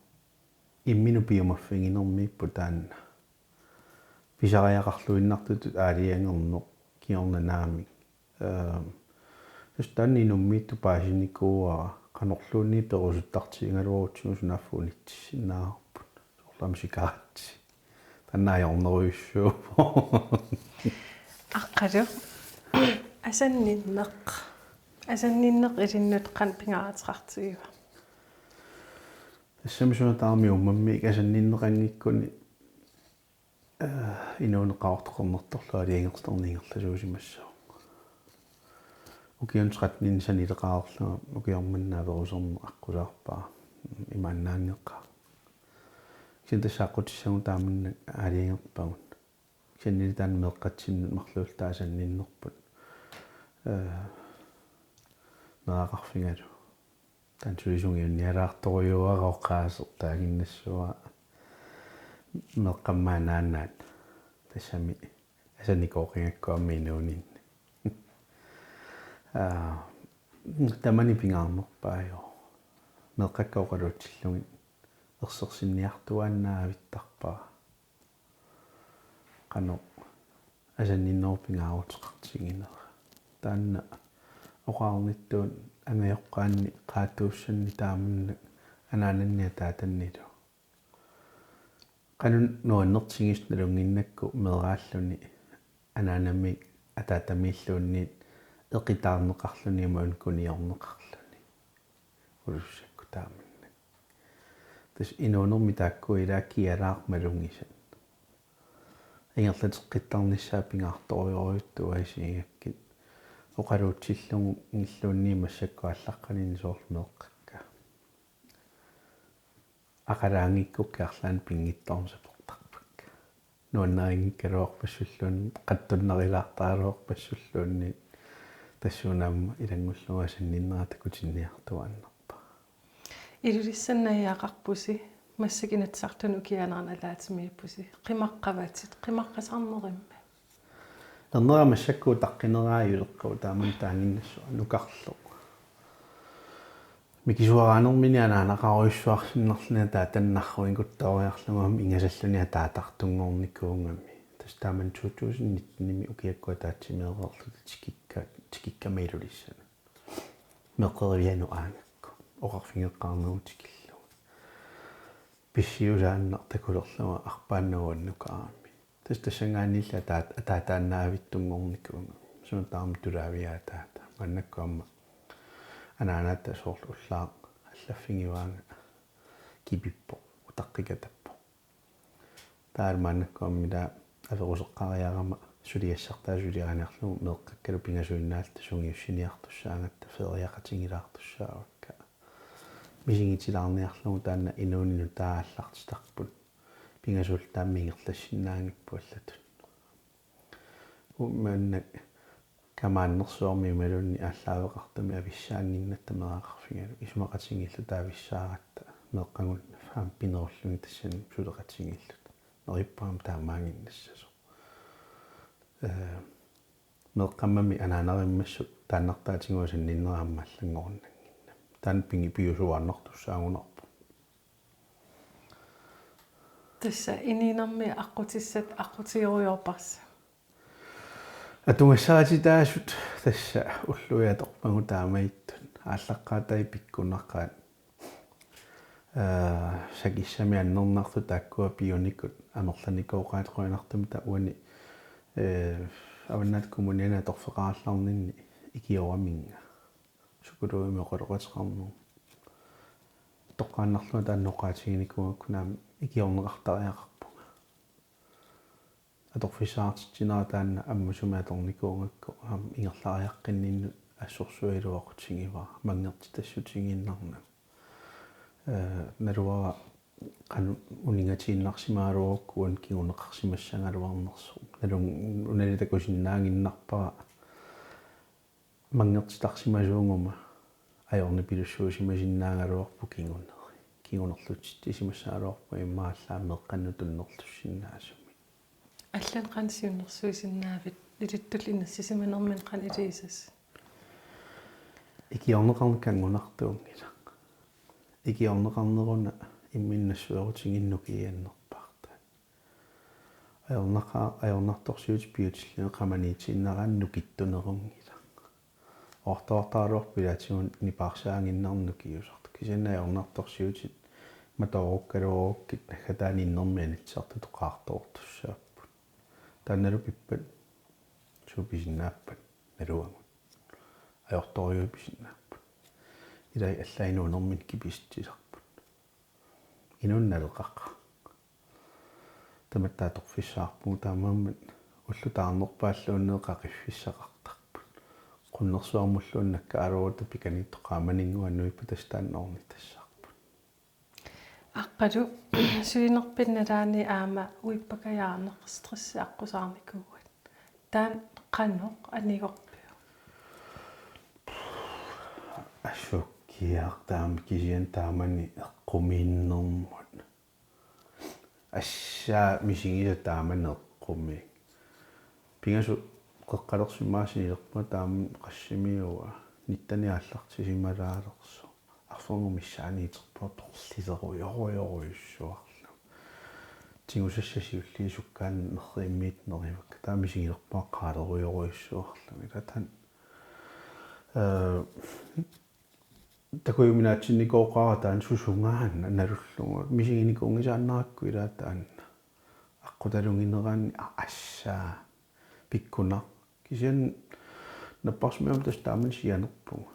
imminut piumaffiginermiippoq taanna. Pisariaqarluinnartutut aalajangerneq kingorna naamik. Ehm, tassa taanna inummiittut paasinikuuara, qanorluunniit perusuttartigigaluarutsigu sunaaffa unitsisinnaavarput. Soorlu aamma sikaratsi. Taanna ajornerujussuuvoq. Aqqalu. Asanninneq. Asanninneq ilinnut qanoq pingaaruteqartigiva? Tassami suna tamarmi uummammiit asanninneqanngikkuni, ee, inuuneq Qaqortoq Qernertorlu aalajangertarneq ingerlasuusimassaaq. Ukiuni tretteninik sanileqareerlunga ukioq manna aperuserneq aqqusaarpara. Imaannaanngeqaaq. Kisianni tassa aqqutissagut taamannak aalajangerpagut. Kisiannili taanna meeqqatsinnut marluulluta asanninnerput. Ee, meeraqarfigalugu. Taanna suli sungiunnialaartorujuara oqaaseq, taaginnassuara meeqqammi anaanaat. Tassami asanikooqigakku aamma inuuninni. Aa, tamani pingaarnerpaajuvoq. Meeqqakka oqaluutsillugit ersersinniartuaannaavittarpara. Qanoq asanninnerup pingaaruteqartiginera. Taanna oqarnittut angajoqqaanni qaatuussanni taamannak anaananni ataatannilu. Qanoq nuannertigisut nalunnginnakku meeraalluni anaanamik ataatamiilluunniit eqitaarneqarluni imaluunniit kuniorneqarluni. Ulussakku taamannak. Tassa inuunermi taakku ilaa kialaaq malugisat. Ingerlateqqittarnissaat pingaartorujorujussuuvoq isigigakkit. Oqaluutsillugilluunniit massakkut aallaqqaninni soorlu meeqqakka. Aqalaanngikkukkit arlaannik pinngitsoorneq sapertarpakka. nuannarinngikkaluarpassulluunniit, qatsunnarilaartaraluarpassulluunniit, tassuuna aamma ilanngullunga asanninnerat takutinniartuaannarpara. Ilulissannaajaqarpusi, massakkut Inatsisartuni ukiaanerani alaatsimiippusi, qimaqqavatit, qimaqqasaarnerimmi? Nernera massakkut utaqqinera ajuleqqaarpoq, taamani taanginnassuaq nukarleq. Mikisuaraanermini anaanaqarujussuarsinnarluni ataatannarruinngikkuttaariarlugu aamma ingasalluni ataatartunngornikuugami. Tassa taamani to tusind nitten-imi ukiakkut ataatsimeereerluta tikikka-, tikikkama Ilulissanut. Meeqqerivianut aagakku. Oqarfigeqqaarnerup tikillugu. Pissiusaannaq takulerlunga arpaannaq uannut nukarami. Tassa tassanngaanniilli ataat-, ataataannaavittunngornikuugami. Suna taama tulaaviaataata. Maannakkut aamma anaanaata soorlu ullaaq allaffigivaanga kipippoq, utaqqikatappoq. Taava maannakkut aamma ila averuseqqaariarama suliassartaa suliariniarlugu meeqqakkalu pingasuinnaalluta sungiussiniartussaagatta feriaqatigilaartussaavakka. Misigitilaarniarlugu taanna inuuninut aallartitarput. Pingasullu taama ingerlassinnaanngippoq allatut. Uummaannak kamaannersuarmi imaluunniit aallaaveqartumi avissaannginnatta meeraqarfigalugu isumaqatigiilluta avissaaratta meeqqagut fem pinerullugit tassani suleqatigiilluta. Neriuppunga aamma taamaaginnassasoq. Ee, meeqqammami anaanarimmassuk taannartaatigut asanninnera aamma allanngorunnaannginnami. Taanna pingi-, piujuaannartussaagunarpoq. Tassa inuunermi aqqutissat aqqutigerujoorparsi. Atugassarititaasut tassa ulluiatorpagut taamaattut aallaqqaatai pikkunaqaat. Ee, sakissamik annernartut taakkua piunikut amerlanikooqaat qujanartumik taava uani, ee, Avannaata Kommuniani atorfeqarallarninni ikioraminnga. Psykologimik oqaloqateqarneq. Toqqaannarlunga taanna oqaatiginikuugakku naamik ikiorneqartariaqarpunga. Atorfissaqartitsinera taanna ammasumik atornikuugakku aamma ingerlariaqqinninnut assorsuaq iluaqutigivara manngertitassutigiinnarnagu. Ee, naluara qanoq uningatiinnarsimagaluarukku uani kinguneqarsimassagaluarnersoq. Naluara unali takusinnaaginnarpara manngertitarsimasuuguma ajornipilussuusimasinnaagaluarpoq kinguneri. Kingunerlutitsisimassagaluarpoq immaqa allaat meeqqannut tunnerlussinnaasumik. Allanit qanoq siunnersuisinnaavit, ilittut inersimanermini qanoq iliussasi? Ikiorneqarneq kanngunartuunngilaq. Ikiorneqarneruna imminut nassuerutiginnut nukiiannerpaartaat. Ajornaqa-, ajornartorsiutit piutillugit qamaniitiinnaraanni nukittunerunngilaq. Oqartoqartaraluarpoq ilaatigut nipaarsaaginnarneq nukiusartoq. Kisianni ajornartorsiutit matoorukkaluarukkit naggataani innermik anitsisartutut qaartoortussaapput. Taannalu pippat suut pisinnaappat naluagut. Ajortorujuit pisinnaapput. Ilai allaat inuunerminni kipisitsilerput. Inuuneq naleqaqaaq. Tamatta atorfissaqarpugut taamaammat ulloq taarnerpaalluunniit qaqiffissaqartarput. Qunnersuarmulluunniit nakkaaluuruta pikaniittoq qaamaninnguaq nuippat tassa taanna ornittassarput. Aqqalu sulinerpit nalaani aamma uippakajaarneq stressi aqqusaarnikuuat. Taanna qanoq anigorpiuk? Assukkiaq taama kisianni taamani eqqumiinnermut. Assaa misigisat taamani eqqumiik. Pingasut qeqqalersimaasinilerpunga taama qassimiua nittani aallartisimalaalersoq. Arfernup missaani iterpunga torlilerujorujorujussuarlunga. Tigusassat siulliit sukkaannaq nerrivimmit nerivakka. Taama misigilerpunga qaalerujoruissuarlunga. Ilaa taanna, ee, takujuminaatsinnikooqaara taanna susungaana nalullugu. Misiginikuunngisaannarakku ilaa taanna. Aqqutaluginerani a-, assaa pikkunaq. Kisianni napparsimmavimmut tassa taamani sianerpunga.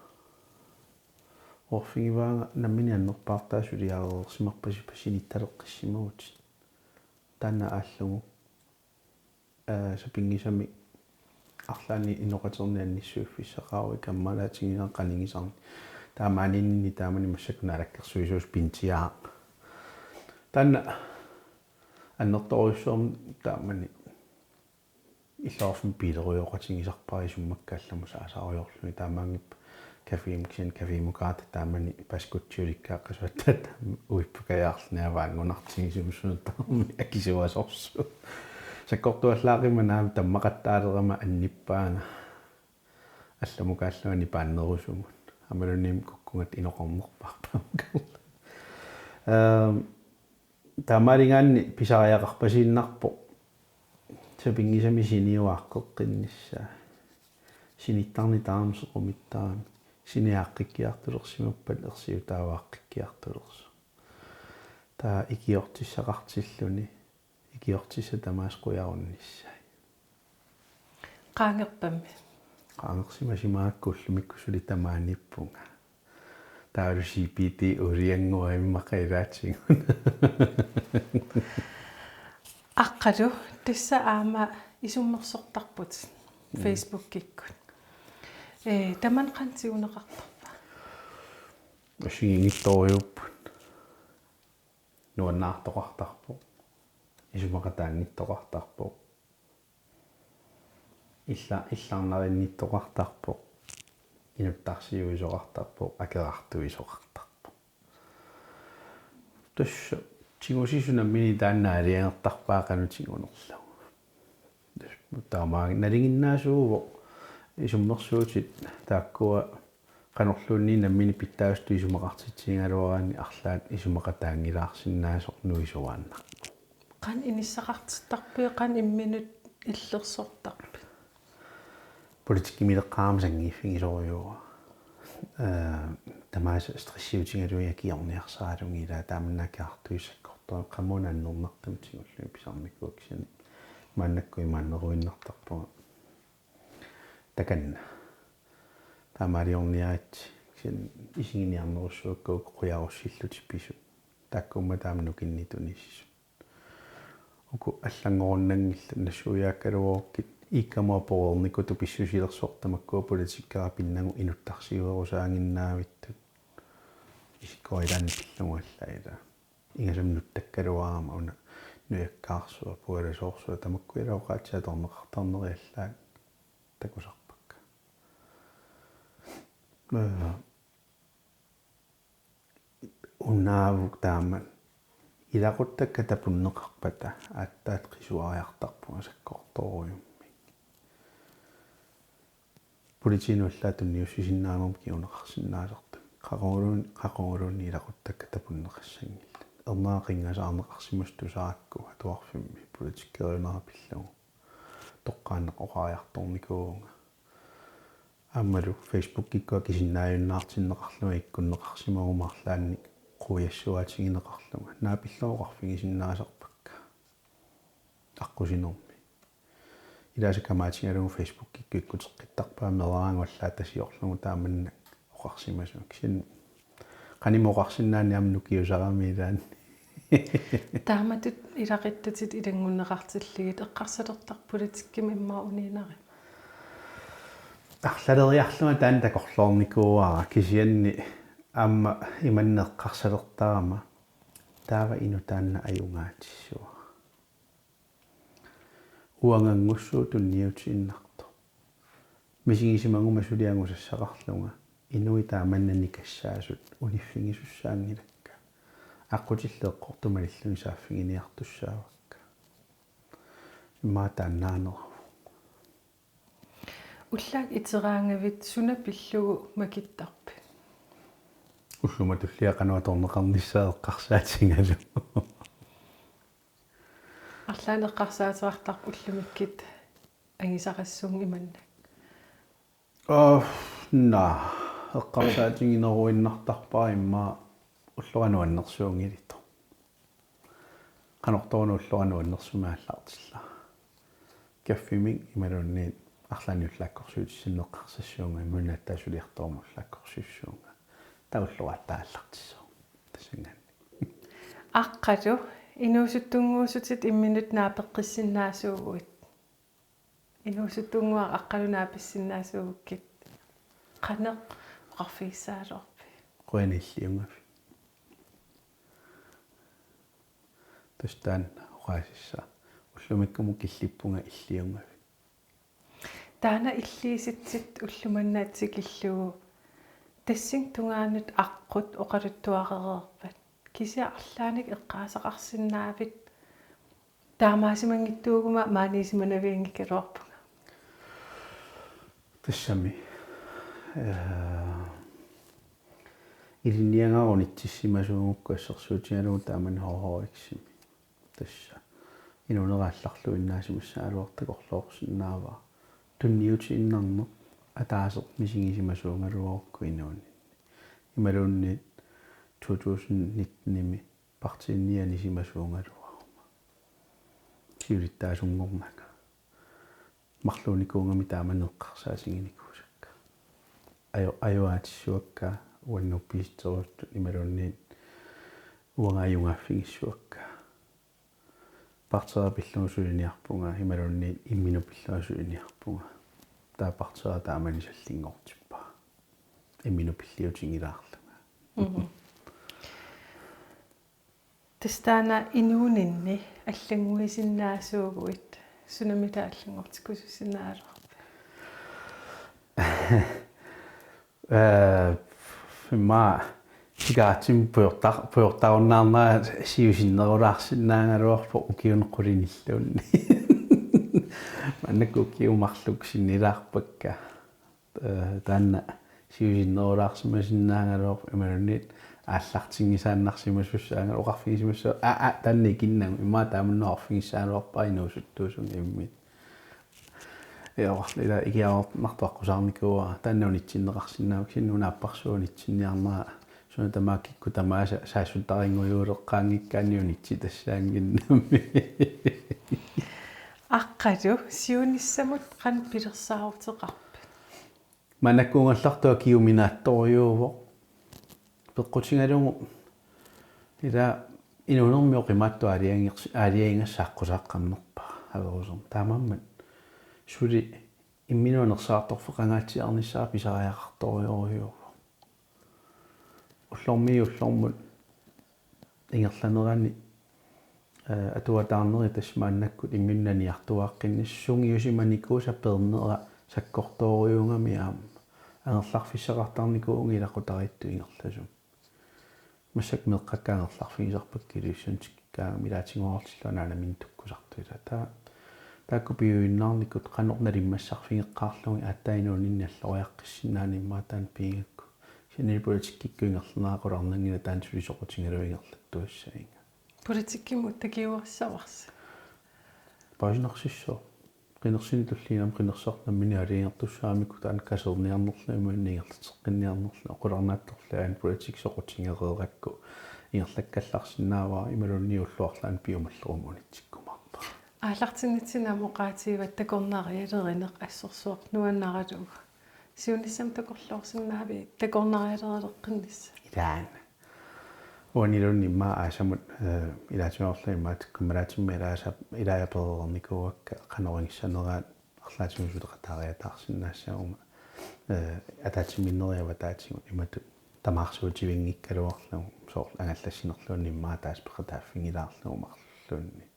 Oqarfigivaanga nammineq annerpaartaat suliareersimarpasi pasinittaleqqissimavutit. Taanna aallugu. Ee, sapinngisamik arlaannik inoqatinni annissuiffissaqaruit kammalaatigineq qanigisarneq. Taamaaninni taamani massakkut naalakkersuisuusoq Pintiaaq. Taanna Annertoorujussuarmik taamani illoqarfimmi biilerujooqatigisarpara isummakka allamut saasaarujoorlugit, taamaanngippat cafémik, kisianni cafémukaata taamani paskutsiulikkaaqqasuatta taama uippukajaarluni avaanngunartigisumik sunertarmi akisuasorsuaq. Sakkortuallaaqimma naamik tammaqattaalerama annippaanga allamukaallunga nipaannerusumut. Aammaluunniit kukkunnga inoqarnerpaarpara. Ehm, taamaaligaanni pisariaqarpasiinnarpoq sapinngisamik siniuaqqeqqinnissaa. Sinittarnit taama sequmittarami. Sini aaqqikkiartulersimappat ersiutaavaaqqikkiartulersoq. Taava ikiortissaqartilluni. Ikiortissat tamaasa qujarunnissai. Qaangerpammi? Qaangersimasimagakku ullumikkut suli tamaaniippunga. Taavalu C B D oliannguaq immaqa ilaatigut. Aqqalu, tassa aamma isummersortarput. Mm. Facebookikkut. Ee, tamanna qanoq tiguneqartarpa? Assigiinngitsorujussuupput. Nuannaartoqartarpoq. Isumaqataanngitsoqartarpoq. Illa-, illarnarinnittoqartarpoq. Inuttarsiuisoqartarpoq, akerartuisoqartarpoq. Tassa tigusisut nammineq taanna aalajangertarpaat qanoq tigunerlugu. Taamaammat nalinginnaasuuvoq isummersuutit taakkua qanorluunniit nammineq pitsaasutut isumaqartitsigigaluaraanni arlaat isumaqataanngilaarsinnaasoq nuisuaannaq. Qanoq inissaqartittarpit, qanoq imminut illersortarpit? Politikkimileqqaarama sanngiiffigisorujuuara. Ee, tamaasa stressiutigalugit akiorniarsaralugit, ilaa taamannak akerartuissakkortoq, qamuuna annernartumik tigullugu pisarnikuuara, kisianni maannakkut imaanneruinnartarpunga. Takanna. Taamaaliorniaritsi, kisianni isiginiarnerussuakka uku qujarussillutik pisut. Taakkuummat taama nukinnik tunisisut. Uku allanngorunnanngillat, nassuiaakkaluarukkit iikkamut aporeernikutut pissusilersoq, tamakkua politikkerit pinnagu inuttarsiuerusaaginnaavittut. Isikkoq ilaanni pillugu allaat, ilaa. Ingasaminut takkaluarama una nujakkaarsuaq, pualasoorsuaq, tamakku ilaa oqaatsit atorneqartarneri allaat takusarpakka. Ee, unaavoq taama ilaquttakka tapunneqarpata aatsaat qisuariartarpunga sakkortoorujummik. Politiinut allaat tunniussisinnaanermut kinguneqarsinnaasartut. Qaquguluunniit, qaquguluunniit ilaquttakka tapunneqassanngillat. Ernerat qinngasaarneqarsimasut tusarakku atuarfimmi politikkeriunera pillugu. Toqqaannaq oqariartornikuuvunga. Aammalu Facebookikkut akisinnaajunnaartinneqarlunga ikkunneqarsimaguma arlaannik quiassuaatigineqarlunga. Naapillugu oqarfigisinnaasarpakka. Aqqusinermi. Ilaasa kamaatigalugu Facebookikkut ikkuteqqittarpara meeraagu allaat tasiorlugu taamannak oqarsimasunga. Kisianni qanimut oqarsinnaanani aamma nukiusarami ilaanni. Taamatut ilaquttatit ilanngunneqartillugit eqqarsalertarpit politikkimi immaqa uniinnarima? Arlaleriarlunga taanna takorloornikuuara, kisianni aamma imanna eqqarsalertarama taava inuk taanna ajugaatissuara. Uanganngussuup tunniutiinnartoq. Misigisimaguma suli angusassaqarlunga inuit taamanna nikassaasut uniffigisussaanngilakka. Aqqutillit eqqortumik malillugit saaffiginiartussaavakka. Immaqa taannaaneruvoq. Ullaaq iteraangavit suna pillugu makittarpit? Ullumimut tullia qanoq atorneqarnissaa eqqarsaatigalugu. Arlaannik eqqarsaateqartarpit ullumikkut angisaqassuunga imannak? Aa, naa, eqqarsaatigineruinnartarpara immaqa ullora nuannersuunngilaq. Qanortoq-una ullora nuannersumik aallartillunga. Kaffimik imaluunniit arlaannik ullaakkorsiutissannik eqqarsassuunga, imminut aatsaat suliartorama ullaakkorsiussuunga. Taava ullora aatsaat aallartissaaq. Tassanngaanniit. Aqqalu, inuusuttunnguusutit imminut naapeqqissinnaasuuguit. Inuusuttunnguaq Aqqalu naapissinnaasuugukkit. Qanoq oqarfigissagaluarpit? Qujanaq illiungavit. Tassa taanna oqaasissaq. Ullumikkumut killippunga illiungavit. Taanna illiisitsit ulloq manna tikillugu tassani tungaanut aqqut oqaluttuarereerpat. Kisianni arlaannik eqqaasaqarsinnaavit taamaasimanngitsuuguma maaniissimanavianngikkaluarpunga. Tassami. Eh, ilinniagara unitsissimasuugukku assersuutigalugu taamani H H X-imi. Tassa. Inuunerit aallarluinnaasimassagaluartoq takorloorsinnaavara. Tunniutiinnarneq ataaseq misigisimasuugaluarukku inuuninni. Imaluunniit to tusind nitten-imi partiinni anisimasuugaluaruma. Siulittaasunngornanga. Marluunikuugami taama eqqarsaatiginikuusakka. Aju-, ajugaatissavakka uannut piserterusuttut imaluunniit uanga ajugaaffigissuakka. Partiiga pillugu suliniarpunga imaluunniit imminut pillugu suliniarpunga. Taava partiiga taamani sallinngortippara. Imminut pilliutigilaarlunga. Mhm. Tassa taanna inuuninni allannguisinnaasuuguit sunamita allanngortikkusussinnaagaluarpit? Eh, immaqa sigaretsimik pujortar-, pujortarunnaarnera siusinnerulaarsinnaagaluarpoq ukiuni qulinilluunniit. Maannakkut ukiut marluk sinnilaarpakka. Eh, taanna siusinnerulaarsimasinnaagaluarpoq imaluunniit aallartinngisaannarsimasussaagaluarpoq oqarfigisimassavat, aa, aa, taanna ikinnagu, immaqa taamani oqarfigissagaluarpara inuusuttuusunga imminnut. Ja, oqarlunga ila ikiaroornartoq aqqusaarnikuuara, taanna unitsinneqarsinnaavoq, kisianni una apparsuaq unitsinniarnera, suna tamaat kikkut tamaasa saassuttarinngujuuleqqaanngikkaanni unitsitassaaginnami. Aqqalu, siunissamut qanoq pilersaaruteqarpit? Maannakkuugallartoq akiuminaattorujuuvoq. Peqqutigalugu ila inuunermi oqimaattoq aalajangiis-, aalajangigassaq aqqusaqqammerpara averusum. Taamaammat suli imminut anersaartorfeqangaatsiarnissaa pisariaqartorujorujuuvoq. Ullormiit ullormut ingerlanerani, eh, atuataarneri tassa maannakkut imminut aniartuaaqqinnissaq sungiusimanikuusaq peernera sakkortoorujuugami aamma. Angerlarfissaqartarnikuuvunga ilaqutariittut ingerlasut. Massakkut meeqqakka angerlarfigisarpakka Ilulissani tikikkaangama, ilaatigoortillugu anaanaminnut tukkusartut ila. Taa-, taakku piujuinnaarnikut qanoq nalimmassarfigeqqaarlugit aatsaat inuuninni alloriaqqissinnaanani immaqa taanna pigigakku. Kisianni politikkikkut ingerlanerat qularnanngilaq, taanna suli soqutigalugu ingerlattuassagiga. Politikkimut takiugassavarsi? Paasinersissaaq. Qinersineq tulliinnarmik qinersisarneq nammineq aalajangertussaamikku taanna kaserniarnerluni imaluunniit ingerlateqqinniarnerluni, qularnaatsorlu aana politikki soqutigereerakku ingerlakkallarsinnaavara imaluunniit ullut arlaanni piumallerumut unitsikkumaarpara. Aallartinnitsinni aamma oqaatigivat takornarialerineq assersuaq nuannaralugu. Siunissami takorloorsinnaavit takornarialerileqqinnissaq? Ilaana. Uaniluunniit immaqa aasamut, eh, ilaatigoorlunga immaqa tikkummalaatimmi ilaasa-, ilaaja perereernikuuakka qanoq igissaneraat arlaatigut suleqataariataarsinnaassaguma, eh, ataatsimiinnerit avataatigut imatut tamaarsuutivinngikkaluarlugu soorlu angallassinerluunniit immaqa ataaseq peqataaffigilaarlugu marluunniit.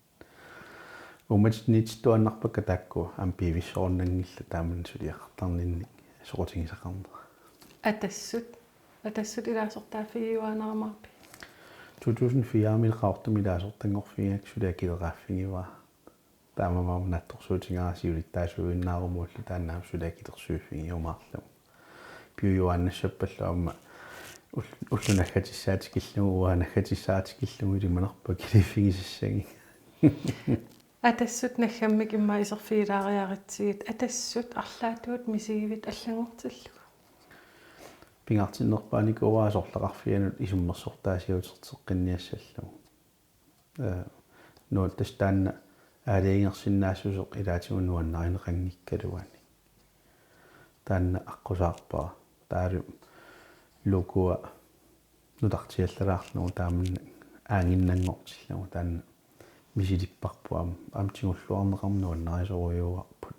Uummatinniitittuaannarpakka taakku aamma pivissorunnanngillat, taamani suliaqartarninni soqutigisaqarnera. Atassut, Atassut ilaasortaaffigiuaannarmaarpit? To tusind fire-mi Qaqortumi ilaasortanngorfigigakku suli akileraaffigaara. Taamaammat naatsorsuutigaara siulittaasuujuinnaarumullu taanna aamma suli akilersuiffigiumaarlugu. Piujuaannassappallu aamma ul-, ulloq naggatissaa tikillugu, uanga naggatissaara tikillugu ilimanarpoq akiliiffigisassagiga. Atassut naggammik immaqa iserfigilaariaritsigit, Atassut arlaatigut misigivit allanngortillugu? Pingaartinnerpaanikuuara sorleqarfianut isummersortaasiuterteqqinniassallugu. Eh, nuann-, tassa taanna aalajangersinnaassuseq ilaatigut nuannarineqanngikkaluanik. Taanna aqqusaarpara. Taavalu logoa nutartiallalaarlugu taamannak aaginnanngortillugu taanna misilipparput aamma, aamma tigulluarneqarmat nuannarisorujuuarput.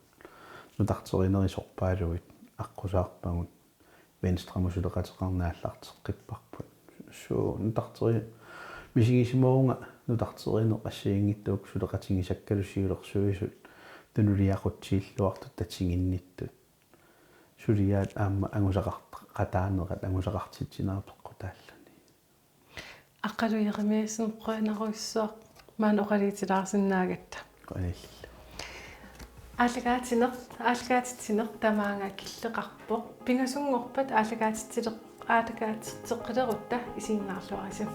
Nutarterinerit sorpaaluit aqqusaarpagut. Venstremut suleqateqarneq aallarteqqipparput. Suu, nutarteri-, misigisimavunga nutarterineq assigiinngitsuukkut suleqatigisakkalu siulersuisut tunuliaqutsilluartut tatiginnittut. Suliaat aamma angusaqartaqataanerat angusaqartitsinerat peqqutaalluni. Aqqalu Jeremiassen, qujanarujussuaq maani oqaluutilaarsinnaagatta. Qujanarlu. Aallakaatitsineq, aallakaatitsineq tamaanga killeqarpoq. Pingasunngorpat aallakaatitsileq-, aallakaatitseqqilerutta isiginnaarluarisi.